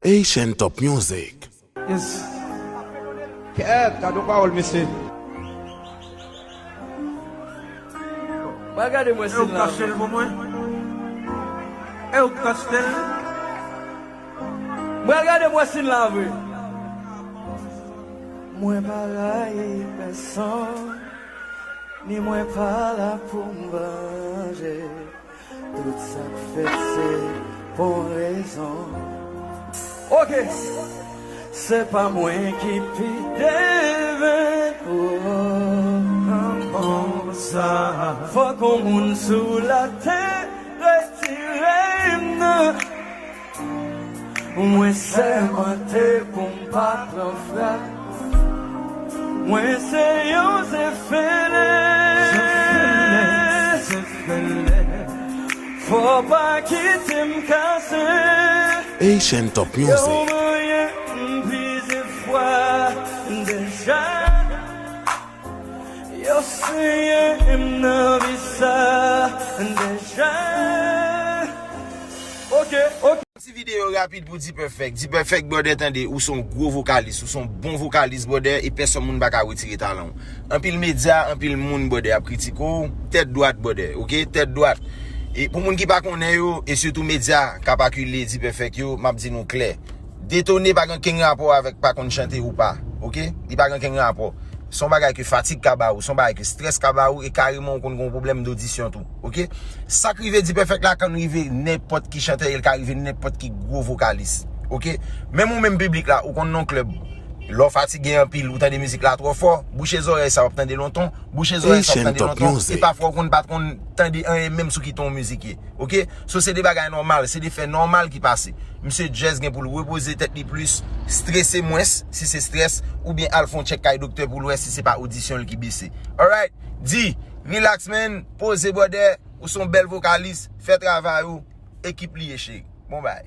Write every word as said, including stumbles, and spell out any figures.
Haitian Top Music. Yes. Kèt, gade yon pawòl, mesye. Mwen gade mwen si l la vre. E ou kache l pou mwen? E ou kache l? Mwen gade mwen si l la vre. Mwen pa rayi pèsonn, ni mwen pa la pou m vanje. Tout sa k fèt se pou rezon. Ok. Se pa mwen ki pi deven. Oh, konsa. Fòk yon moun sou latè retire m nan. Mwen sèmante pou m pa pran frap. Mwen se yon zefele. Fò pa kite m kase. Haitian Top Music. Yo manyen m plizyè fwa deja. Yo siyen m nan vi sa deja. Ok, ok. Ti videyo rapid pou D-Perfect. D-Perfect, brother, tande, ou se yon gwo vokalis, ou se yon bon vokalis, brother, e pèsonn moun pa ka retire talan w. Anpil medya, anpil moun, brother, ap kritike w, tèt dwat, brother, ok? Tèt dwat. E pou moun ki pa konnen yo, e sitou medya k ap akile D-Perfect yo, m ap di nou klè. Detone pa gen kenn rapò avèk pa konn chante ou pa, ok? Li pa gen kenn rapò. Se yon bagay ke fatig ka ba ou, se yon bagay ke strès ka ba ou, e kareman ou konn gen yon pwoblèm dodisyon tou, ok? Sa k rive D-Perfect la ka rive nenpòt ki chantè, e l ka rive nenpòt ki gwo vokalis, ok? Menm ou menm piblik la, ou konn nan klèb, lè w fatige anpil, ou tande mizik la twò fò, bouche zòrèy sa w ap tande lontan, bouche zòrèy sa w ap tande lontan, e pafwa ou konn pa t konn tande anyen menm sou ki ton mizik ye. Ok? So se de bagay nòmal, se de fè nòmal ki pase. Misye just gen pou l repoze tèt li plis, strese mwens, si se strès, oubyen al fè yon tchèk kay doktè pou l wè si se pa odisyon l ki bese. Alright? Di, relax man, poze brother, ou se yon bèl vokalis, fè travay ou, ekip li ye cheri. Bon bay.